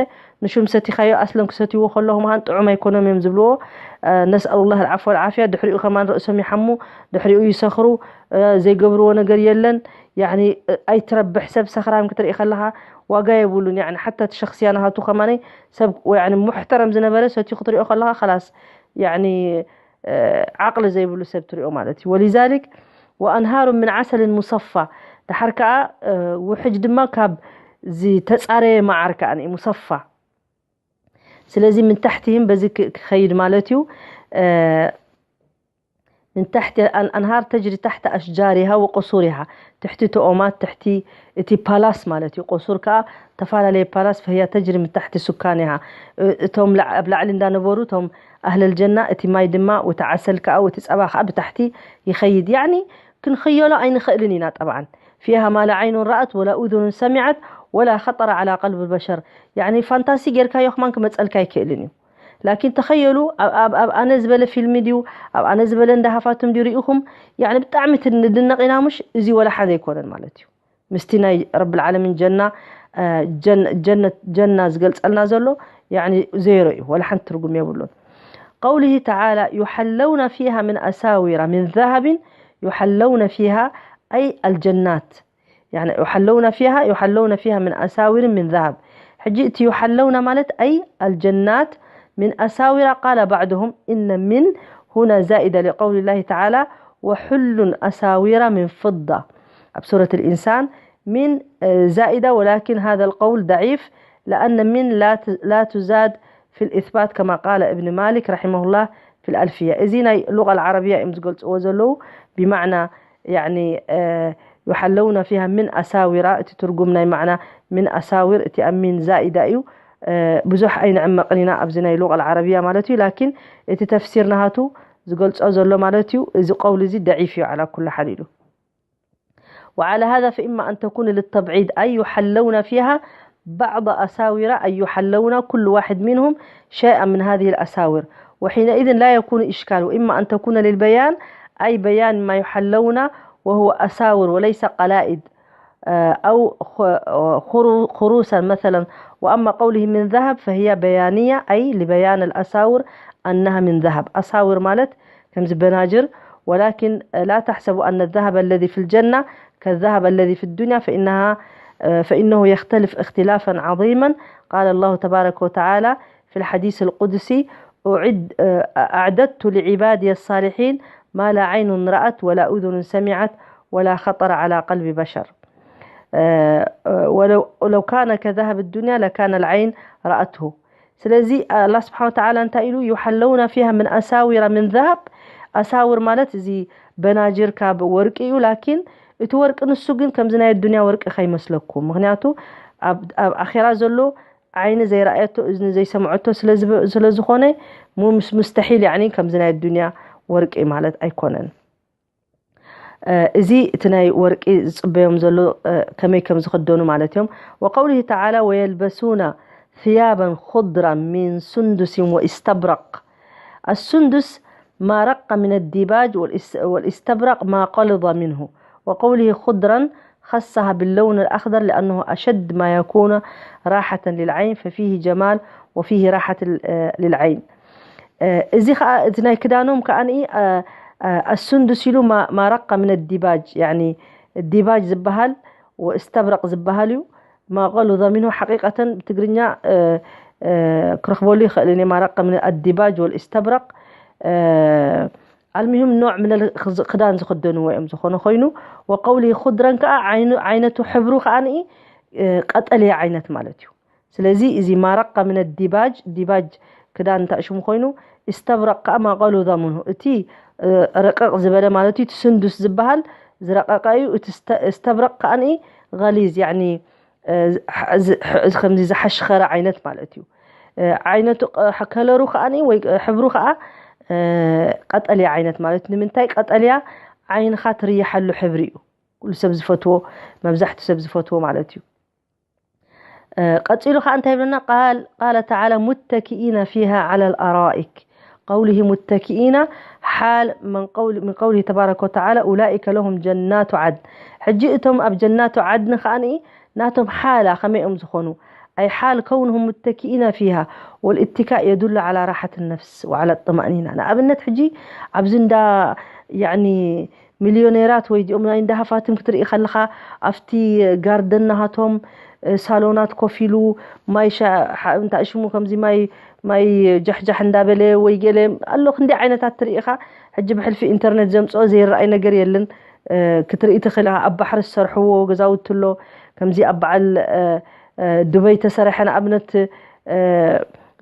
ንሹም ሰቲኻዮ ኣስለን ክሰትይዎ ከለኹ መሃን ጥዑም ኣይኮኖም እዮም ዝብልዎ። ነስኣሉላህ ኣልዓፍወ ወልዓፍያ። ድሕሪኡ ከማን ርእሶም ይሓሙ፣ ድሕሪኡ ይሰኽሩ፣ ዘይገብርዎ ነገር የለን። ያኒ ኣይትረብሕ ሰብ ሰኽራም ክትርኢ ከለኻ ዋጋ የብሉን። ያኒ ሓታ እቲ ሸኽስያ ናሃቱ ከማነይ ሰብ ያኒ ሙሕተረም ዝነበረ ሰትዩ ክትሪኦ ከለኻ ከላስ ያኒ ዓቕሊ ዘይብሉ ሰብ ትሪኦ ማለት እዩ። ولذلك وأنهار من عسل مصفى، ደሓር ከኣ ውሕጅ ድማ ካብ ዝተጻረየ መዓር ከኣ ሙሰፋ። ስለዚ من تحتهم በዚ ክኸይድ ማለት እዩ። من تحت الأنهار تجري تحت أشجارها وقصورها، ትሕቲ እቲ ኦማት፣ ትሕቲ እቲ ፓላስ ማለት እዩ። ቁሱር ከኣ ተፈላለየ ፓላስ، فهي تجري من تحت سكانها، እቶም ኣብ ላዕሊ እንዳነበሩ እቶም ኣህለል ጀና፣ እቲ ማይ ድማ፣ እቲ ዓሰል ከኣ፣ እቲ ጸባ ከኣ ብታሕቲ ይኸይድ። ያኒ ክንኽየሎ ኣይንኽእልን ኢና። ጠብዓን فيها ما لا عين رأت ولا أذن سمعت ولا خطر على قلب بشر። ያኒ ፋንታሲ ጌርካዮ ከማን ክመጸልካ ኣይክእልን እዩ። ላኪን ተኸየሉ፣ ኣብ ኣነ ዝበለ ፊልሚ ድዩ፣ ኣብ ኣነ ዝበለ እንዳ ሃፋትም ድዩ ርኢኹም? ያኒ ብጣዕሚ ንድነቕ ኢና፣ ምሽ? እዚ ወላ ሓደ ኣይኮነን ማለት እዩ። ምስቲ ናይ ረብል ዓለሚን ጀና ጀነት ጀና ዝገልጸልና ዘሎ ያኒ ዜሮ እዩ፣ ወላ ሓንቲ ትርጉም የብሉን። قوله تعالى يحلون فيها من أساور من ذهب، يحلون فيها أي الجنات، يعني يحلون فيها، يحلون فيها من أساور من ذهب. ሕጂ እቲ يحلون ማለት أي الجنات من أساور، قال بعضهم إن من هنا زائدة لقول الله تعالى وحلوا أساور من فضة. ኣብ ሱረት الإنسان من زائدة، ولكن هذا القول ضعيف لأن من لا لا تزاد في الإثبات كما قال ابن مالك رحمه الله في الألفية. እዚ ናይ ሉغة العربية እዮም ዝገልጽዎ ዘለዉ። ብማዕና፣ ያዕኒ፣ እ፣ يحلون فيها من أساور፣ እቲ ትርጉም ናይ ማዕና من أساور፣ እቲ ኣብ ሚን ዛኢዳ እዩ። እ፣ ብዙሕ ኣይንዕመቕን ኢና ኣብዚ ናይ ሉغة العربية ማለት እዩ። ላኪን እቲ ተፍሲር ናሃቱ ዝገልጾ ዘሎ ማለት እዩ። እዚ ቀውሊ እዚ ደዒፍ እዩ ዓላ ኩሉ ሓል ኢሉ። وعلى هذا فإما أن تكون للتبعيض، أي يحلون فيها بعض أساور، أي يحلون كل واحد منهم شيئا من هذه الأساور، وحينئذ لا يكون إشكال. وإما أن تكون للبيان، أي بيان ما يحلون وهو أساور وليس قلائد، آه، أو خ-، خرو-، خروسا مثلا. وأما قوله من ذهب فهي بيانية، أي لبيان الأساور أنها من ذهب. أساور ማለት ከምዚ በናጅር، ولكن لا تحسب أن الذهب الذي في الجنة كالذهب الذي في الدنيا، فإنها، آه، فإنه يختلف اختلافا عظيما. قال الله تبارك وتعالى في الحديث القدسي: أعد-، آه، أعددت لعبادي الصالحين ما لا عين رأت ولا أذن سمعت ولا خطر على قلب بشر. آه، آه، ولو، لو كان كذهب الدنيا لكان العين رأته. ስለዚ ኣላህ ስብሓን ወተዓላ እንታይ ኢሉ? يحلون فيها من أساور من ذهب። ኣሳውር ማለት እዚ በናጅር ካብ ወርቂ እዩ። ላኪን እቲ ወርቂ ንሱ ግን ከምዚ ናይ ኣዱንያ ወርቂ ከይመስለኩም። ምክንያቱ ኣብ፣ ኣብ ኣኼራ ዘሎ ዓይኒ ዘይረኣየቶ፣ እዝኒ ዘይሰምዐቶ ስለ ዝብ-፣ ስለ ዝኾነ፣ ሙ-፣ ምስ-፣ ሙስተሒል፣ ያዕኒ፣ ከምዚ ናይ ኣዱንያ ወርቂ ማለት ኣይኮነን። እ፣ እዚ እቲ ናይ ወርቂ ዝጽበዮም ዘሎ፣ እ፣ ከመይ ከም ዝኽደኑ ማለት እዮም። وقوله تعالى: ويلبسون ثيابا خضرا من سندس واستبرق. السندس ما رق من الديباج، والاس-، والاستبرق ما قلظ منه. وقوله خضرا خصها باللون الأخضر لأنه أشد ما يكون راحة للعين، ففيه جمال وفيه راحة ال-، آه، للعين. እ፣ እዚ ኸኣ፣ እቲ ናይ ክዳኖም ከኣ፣ እ፣ እ፣ ኣሱንዱስ ኢሉ ማ-፣ ማረቃ ምን ዲባጅ፣ ያኒ ዲባጅ ዝበሃል ወእስተብረቕ ዝበሃል እዩ። ማቐሉ ዘሚኑ ሓቂቀተን ብትግርኛ፣ እ፣ እ፣ ክረኽበሉ ይኽእል እየ። ማረቃ ምን ኣዲባጅ ወልእስተብረቕ፣ እ፣ ኣልሚሁም ኖዕ ምን ል-፣ ክዝ-፣ ክዳን ዝኽደንዎ እዮም ዝኾነ ኮይኑ፣ ወቀውሊ ኹድረን ከኣ ዓይኑ-፣ ዓይነቱ ሕብሩ ከኣ፣ እ፣ ቀጠልያ ዓይነት ማለት እዩ። ስለዚ እዚ ማረቃ ምን ዲባጅ፣ ዲባጅ ክዳን እንታይ ሽሙ ኮይኑ፣ እስተብረቕ ከኣ ማቐሉ ዛሙኑ። እቲ፣ እ፣ ረቀቕ ዝበለ ማለት እዩ፣ እቲ ስንዱስ ዝበሃል ዝረቀቀ እዩ። እቲ ስተ-፣ እስተብረቕ ከኣ ገሊዝ፣ ያኒ፣ እ፣ ዝ-፣ ዝ-፣ ዝ-፣ ከምዚ ዝሓሽኸረ ዓይነት ማለት እዩ። እ፣ ዓይነቱ፣ እ፣ ከለሩ ከኣ ወይ ሕብሩ ከኣ፣ እ፣ ቀጠልያ ዓይነት ማለት እዩ። ንምንታይ ቀጠልያ? ዓይንኻ ትርይሓሉ ሕብሪ እዩ። ኩሉ ሰብ ዝፈትዎ፣ መብዛሕቱ ሰብ ዝፈትዎ ማለት እዩ። እ፣ ቀጺሉ ኸዓ እንታይ ይብለና? ቃል-፣ ቃለ ተዓላ ሙተኪኢነ ፊሃ ዓላ ልኣራኢክ። ቀውሊሂ ሙተኪኢነ ሓል መን ቀውል-፣ ምን ቀውሊሂ ተባረከ ወተዓላ ኡላኢከ ለሁም ጀናቱ ዓድን። ሕጂ እቶም ኣብ ጀናቱ ዓድን ኸዓ ናቶም ሓላ ከመይ እዮም ዝኾኑ? ኣይ ሓል ከውንሁም ሙተኪኢነ ፊሃ ወልእትካእ የዱሉ ዓላ ራሓት ነፍስ ወዓላ ጥማእኒና። ንኣብነት ሕጂ ኣብዚ እንዳ ያኒ ሚልዮኔራት ወይ እዚኦም ናይ እንዳ ሃፋትም ክትርኢ ከለኻ ኣብቲ ጋርደን ናሃቶም፣ እ፣ ሳሎናት ኮፍ ኢሉ ማይ ሻ-፣ ሓ-፣ እንታይ ሽሙ ከምዚ ማይ፣ ማይ ጃሕጃሕ እንዳበለ ወይ ገለ ኣሎ። ክንደይ ዓይነታት ትርኢ ኢኻ። ሕጂ ብሕልፊ ኢንተርኔት ዘምጽኦ ዘይረኣይ ነገር የለን። እ፣ ክትርኢ ትኽእል ኢኻ። ኣብ ባሕሪ ዝሰርሕዎ ገዛውቲ ኣሎ። ከምዚ ኣብ በዓል፣ እ፣ እ፣ ዱበይ ተሰረሐ ንኣብነት፣ እ፣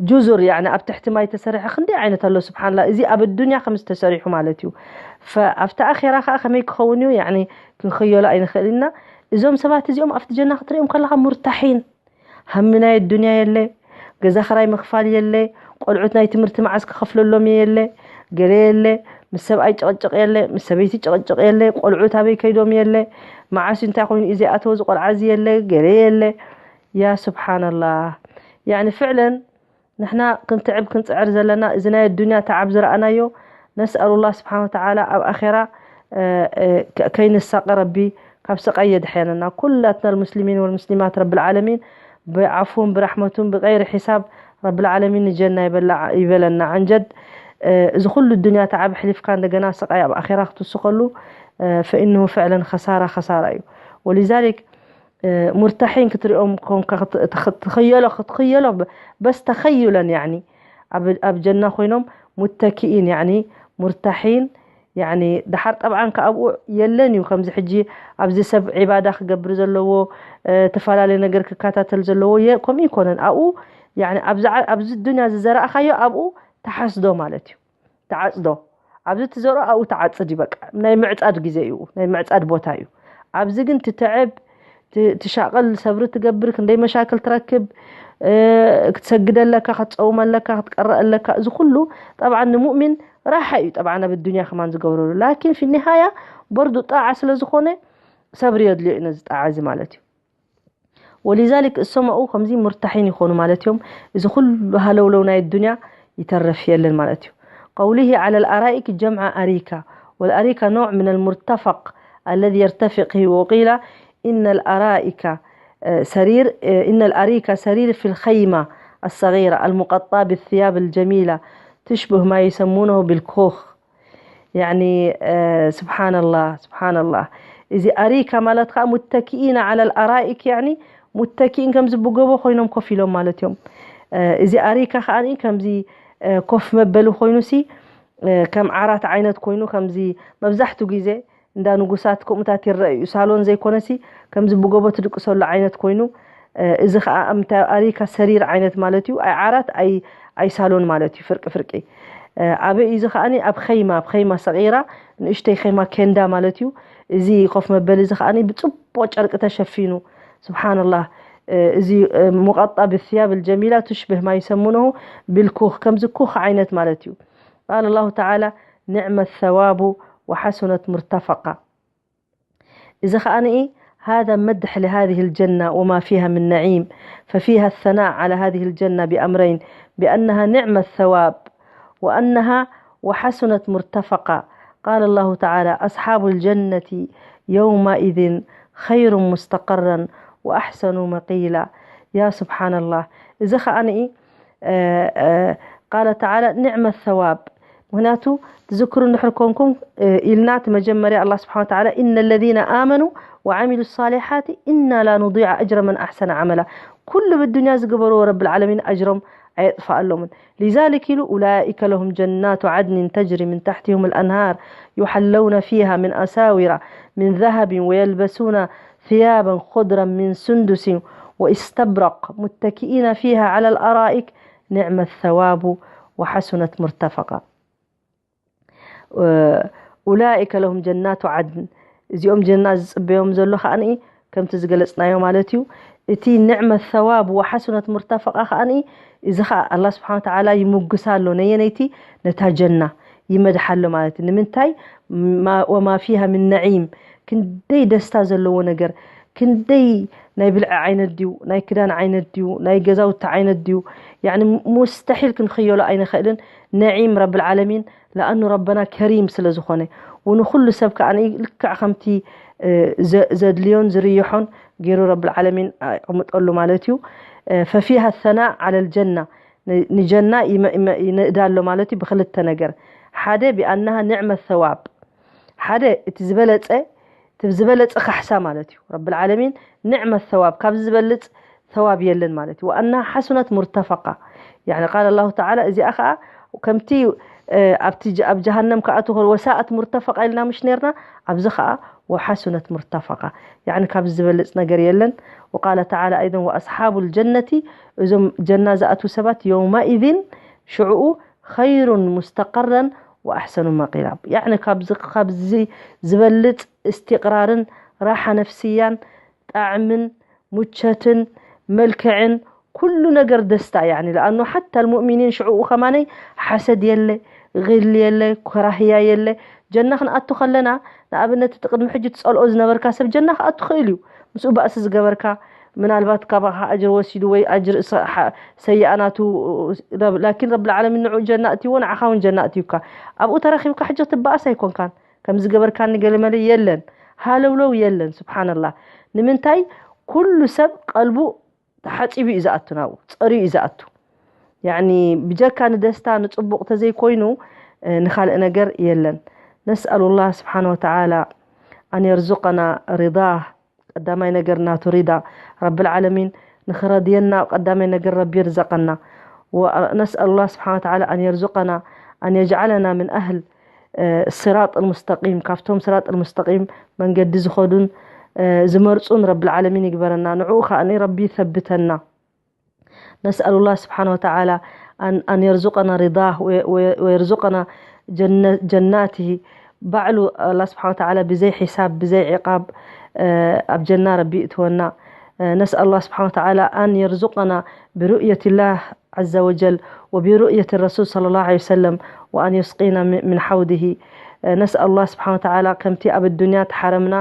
ጁዙር፣ ያኒ ኣብ ትሕቲ ማይ ተሰሪሐ ክንደይ ዓይነት ኣሎ፣ ስብሓንላ። እዚ ኣብ ኣዱንያ ከም ዝተሰሪሑ ማለት እዩ። ፈ-፣ ኣብቲ ኣኼራ ኸዓ ከመይ ክኸውን እዩ? ያኒ ክንኸየሎ ኣይንኽእል ኢና። እዞም ሰባት እዚኦም ኣብቲ ጀና ክትሪኦም ከለኻ ሙርታሒን፣ ሃሚ ናይ ኣዱንያ የለ፣ ገዛ ኽራይ ምኽፋል የለ፣ ቆልዑት ናይ ትምህርቲ መዓስ ክኸፍለሎም እየ የለ፣ ገለ የለ፣ ምስ ሰብኣይ ጭቕጭቕ የለ፣ ምስ ሰበይቲ ጭቕጭቕ የለ፣ ቆልዑት ኣበይ ከይዶም የለ፣ መዓስ እዩ እንታይ ኮይኑ እዩ ዘይኣተወ እዚ ቆልዓ እዚ የለ፣ ገለ የለ። ያ ስብሓንላህ። ያኒ ፍዕለን ንሕና ክንትዕብ ክንጽዕር ዘለና፣ እዚ ናይ ኣዱንያ ተዓብ ዝረኣናዮ፣ ነስኣሉላህ ስብሓን ወተዓላ ኣብ ኣኼራ፣ እ፣ እ፣ ከ-፣ ከይንሳቐ ረቢ ካብ ስቓይ የድሕነና። ኩላትና ልሙስሊሚን ወልሙስሊማት ረቢ ልዓለሚን ብዓፉን ብራሕመቱን ብቀይሪ ሒሳብ ረቢ ልዓለሚን ንጀና ይበላ-፣ ይበለና። ዓንጀድ፣ እ፣ እዚ ኩሉ ዱንያ ተዓብ ሕሊፍካ እንደገና ስቓይ ኣብ ኣኼራ ክትውስኸሉ፣ እ፣ ፈኢንሁ ፍዕለን ኸሳራ ኸሳራ እዩ። ወሊዛሊክ እ፣ ሙርታሒን ክትሪኦም ኮንካ ክት-፣ ትኽ-፣ ትኸየሎ፣ ክትኸየሎ ብ-፣ በስ ተኸዩለን፣ ያኒ፣ ኣብ፣ ኣብ ጀና ኮይኖም ሙተኪኢን፣ ያኒ፣ ሙርታሒን፣ ያኒ፣ ደሓር ጠብዓን ከኣ ኣብኡ የለን እዩ። ከምዚ ሕጂ ኣብዚ ሰብ ዒባዳ ክገብር ዘለዎ፣ እ፣ ተፈላለየ ነገር ክከታተል ዘለዎ፣ የ-፣ ከምኡ ይኮነን። ኣብኡ፣ ያኒ፣ ኣብዚ ዓ-፣ ኣብዚ ዱንያ ዝዘራእኻዮ ኣብኡ ተሓስዶ ማለት እዩ። ትዓጽዶ። ኣብዚ ትዘርኦ ኣብኡ ትዓጽድ እዩ። በቃ ናይ ምዕጻድ ግዜ እዩ፣ ናይ ምዕጻድ ቦታ እዩ። ኣብዚ ግን ትትዕብ፣ ት- ትሻቐል፣ ሰብሪ ትገብር፣ ክንደይ መሻክል ትረክብ፣ እ፣ ክትሰግድ ኣለካ፣ ክትጸውም ኣለካ፣ ክትቀረእ ኣለካ። እዚ ኩሉ ጠብዓ ንሙእሚን ራሓ እዩ። ጠብዓ ኣብ ዱንያ ከማን ዝገብረሉ፣ ላኪን ፊ ኒሃያ በርዱ ጣዓ ስለ ዝኾነ ሰብሪ የድልዮ እዩ ነዚ ጣዓ እዚ ማለት እዩ። ወሊዛሊክ እሶም ኣብኡ ከምዚ ሙርታሒን ይኾኑ ማለት እዮም። እዚ ኩሉ ሃለውለው ናይ ዱንያ ይተርፍ የለን ማለት እዩ። قوله على الأرائك جمع أريكة، والأريكة نوع من المرتفق الذي يرتفق، وقيل إن الأرائك، آه، سرير، آه، إن الأريكة سرير في الخيمة الصغيرة المغطاة بالثياب الجميلة تشبه ما يسمونه بالكوخ. يعني، آه، سبحان الله، سبحان الله. እዚ ኣሪካ ማለት ከዓ متكئين على الأرائك، يعني متكئين ከምዚ ብጎቦ ኮይኖም ኮፍ ኢሎም ማለት እዮም። እ፣ እዚ ኣሪካ ከዓ ከምዚ፣ እ፣ ኮፍ መበሊ ኮይኑ ሲ፣ እ፣ ከም ዓራት ዓይነት ኮይኑ ከምዚ መብዛሕቱ ግዜ እንዳ ንጉሳት ከምኡታት ይረአ እዩ። ሳሎን ዘይኮነሲ ከምዚ ብጎቦ ትድቅሰሉ ዓይነት ኮይኑ፣ እ፣ እዚ ከዓ እንታይ ኣሪካ ሰሪር ዓይነት ማለት እዩ። ኣይ ዓራት ኣይ ኣይ ሳሎን ማለት እዩ። ፍርቂ ፍርቂ፣ እ፣ ኣበይ እዩ እዚ ከዓኒ ኣብ ኸይማ፣ ኣብ ኸይማ ሰቂራ ንእሽተይ ኸይማ ኬንዳ ማለት እዩ። እዚ ኮፍ መበሊ እዚ ከዓኒ ብፅቡቅ ጨርቂ ተሸፊኑ። ስብሓንላህ፣ እ፣ እዚ፣ እ፣ ሙቀጣ ብስያብ ልጀሚላ ትሽብህ ማ ይሰምኖሁ ብልኩኽ፣ ከምዚ ኩኽ ዓይነት ማለት እዩ። ቃል ኣላሁ ተዓላ ንዕመ ሰዋቡ ወሓሱነት ሙርተፈቃ። إذا خانئي هذا مدح لهذه الجنة وما فيها من نعيم، ففيها الثناء على هذه الجنة بأمرين: بأنها نعم الثواب، وأنها وحسنت مرتفقا. قال الله تعالى: أصحاب الجنة يومئذ خير مستقرا وأحسن مقيلا. يا سبحان الله. إذا خانئي ቃለ ተዓላ ንዕመ ሰዋብ። ምክንያቱ ትዝክሩ እንድሕር ኮንኩም፣ እ፣ ኢልና እቲ መጀመርያ ኣላ ስብሓን ወተዓላ፣ إن الذين آمنوا وعملوا الصالحات إنا لا نضيع أجر من أحسن عملا። ኩሉ ብዱንያ ዝገበርዎ ረብል ዓለሚን ኣጅሮም ኣየጥፋኣሎምን። لذلك ኢሉ أولئك لهم جنات عدن تجري من تحتهم الأنهار يحلون فيها من أساور من ذهب ويلبسون ثيابا خضرا من سندس وإستبرق متكئين فيها على الأرائك نعم الثواب وحسنت مرتفقا. أولئك لهم جنات عدن، እዚኦም ጀና ዝጽበዮም ዘሎ ከዓኒ ከምቲ ዝገለጽናዮ ማለት እዩ። እቲ ንዕመ ሰዋብ ወሓሱነት ሙርተፈቃ ከዓኒ፣ እዚ ከዓ ኣላ ስብሓን ወተዓላ ይምጉሳ ኣሎ። ነየነይቲ? ነታ ጀና ይመድሓ ኣሎ ማለት እዩ። ንምንታይ? ማ-፣ ወማ ፊሃ ምን ነዒም፣ ክንደይ ደስታ ዘለዎ ነገር፣ ክንደይ ናይ ብልዒ ዓይነት ድዩ፣ ናይ ክዳን ዓይነት ድዩ፣ ናይ ገዛውቲ ዓይነት ድዩ፣ ያዕኒ ሙስተሒል ክንኽየሎ ኣይንኽእልን። ነዒም ረብል ዓለሚን ለኣኑ ረበና ከሪም ስለ ዝኾነ፣ ወንኹሉ ሰብ ከኣ ልክዕ ከምቲ፣ እ፣ ዘ-፣ ዘድልዮን ዝርይሖን ገይሩ ረብል ዓለሚን ኣቕምጠሉ ማለት እዩ። እ፣ ፈፊሃ ሰናእ ዓለል ጀና፣ ን-፣ ንጀና ይመ-፣ ይመ-፣ ይነእዳ ኣሎ ማለት እዩ ብኽልተ ነገር። ሓደ ቢኣናሃ ንዕመ ሰዋብ፣ ሓደ እቲ ዝበለጸ፣ እቲ ዝበለጸ ካሕሳ ማለት እዩ። ረብል ዓለሚን ንዕመ ሰዋብ፣ ካብዚ ዝበልጽ ሰዋብ የለን ማለት እዩ። ወኣና ሓሱነት ሙርተፈቃ፣ ያዕኒ ቃል ኣላሁ ተዓላ እዚኣ ኸዓ ከምቲ፣ እ፣ ኣብቲ ጀ-፣ ኣብ ጀሃነም ክኣትው ከሎ ወሳኣት ሙርተፈቃ ኢልና ምሽ ነርና፣ ኣብዚ ኸዓ ወሓሱነት ሙርተፈቃ፣ ያዕኒ ካብዚ ዝበልጽ ነገር የለን። ወቃለ ተዓላ ኣይደን ወኣስሓቡ ልጀነቲ፣ እዞም ጀና ዝኣትዉ ሰባት የውመኢዝን ሽዕኡ ኸይሩን ሙስተቀረን ወኣሕሰኑ መቂላ፣ ያዕኒ ካብዚ፣ ካብዚ ዝበልጽ እስትቅራርን ራሓ ነፍስያን ጣዕምን ሙቸትን መልክዕን ኩሉ ነገር ደስታ፣ ያዕኒ ለኣኑ ሓታ ልሙእሚኒን ሽዕኡ ከማነይ ሓሰድ የለ፣ ግል የለ፣ ኮራህያ የለ። ጀና ክንኣቱ ከለና ንኣብነት እቲ ቅድሚ ሕጂ ትጸልኦ ዝነበርካ ሰብ ጀና ክኣቱ ክእል እዩ። ምስኡ ባእሲ ዝገበርካ ምናልባት ካባኻ ኣጅር ወሲዱ ወይ ኣጅር ሰ-፣ ሓ-፣ ሰይኣ ናቱ፣ ላኪን ረብል ዓለሚን ንዑ ጀና እትይዎ ንዓኻ እውን ጀና እትዩካ። ኣብኡ ተረኺብካ ሕጂ ክትበኣስ ኣይኮንካን። ከም ዝገበርካኒ ገለመለ የለን። ሃለውለው የለን። ስብሓንላህ። ንምንታይ? ኩሉ ሰብ ቀልቡ ተሓጺቡ እዩ ዝኣቱ ናብኡ፣ ጸርዩ እዩ ዝኣቱ። ያዕኒ ብጀካ ንደስታ ንጽቡቕ ተዘይኮይኑ፣ እ፣ ንኻልእ ነገር የለን። ነስኣሉ ላህ ስብሓን ወተዓላ ኣን የርዙቀና ሪዳህ፣ ቀዳማይ ነገር ናቱ ሪዳ። ረብል ዓለሚን ንኽረድየና ቀዳማይ ነገር ረቢ ይርዘቀና። ወነስኣሉ ላህ ስብሓን ወተዓላ ኣን የርዙቀና ኣን የጅዓለና ምን ኣህል፣ እ፣ ስራጥ ልሙስተቂም፣ ካብቶም ስራጥ ልሙስተቂም መንገዲ ዝኸዱን፣ እ፣ ዝመርጹን ረብል ዓለሚን ይግበረና። ንዕኡ ከኣ ረቢ ይሰብተና። نسأل الله سبحانه وتعالى أن، أن يرزقنا رضاه و-، و-، ويرزقنا جناته ባዕሉ ኣላ ስብሓን ወተዓላ ብዘይ ሒሳብ ብዘይ ዕቃብ ኣብ ጀና ረቢ ይእትወና። ነስኣል ኣላ ስብሓን ወተዓላ ኣን የርዙቀና ብሩእየት ላህ ዓዘ ወጀል ወብሩእየት ረሱል صلى الله عليه وسلم وأن يسقينا من حوضه. ነስኣል ኣላ ስብሓን ወተዓላ ከምቲ ኣብ ዱንያ ተሓረምና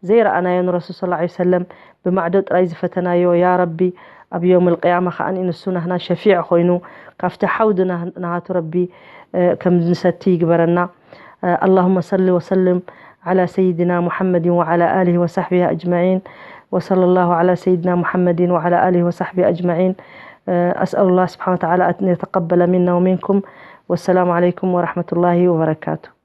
ዘይረኣናዮ ንረሱል صلى الله عليه وسلم ብማዕዶ ጥራይ ዝፈተናዮ ያ ረቢ ኣብ የውም ልቅያማ ከኣ ንሱ ናህና ሸፊዕ ኮይኑ ካብቲ ሓውዲ ናሃቱ ረቢ ከም ንሰቲ ይግበረና። اللهم صل وسلم على سيدنا محمد وعلى آله وصحبه أجمعين. وصلى الله على سيدنا محمد وعلى آله وصحبه أجمعين. أسأل الله سبحانه وتعالى أن يتقبل منا ومنكم. والسلام عليكم ورحمة الله وبركاته.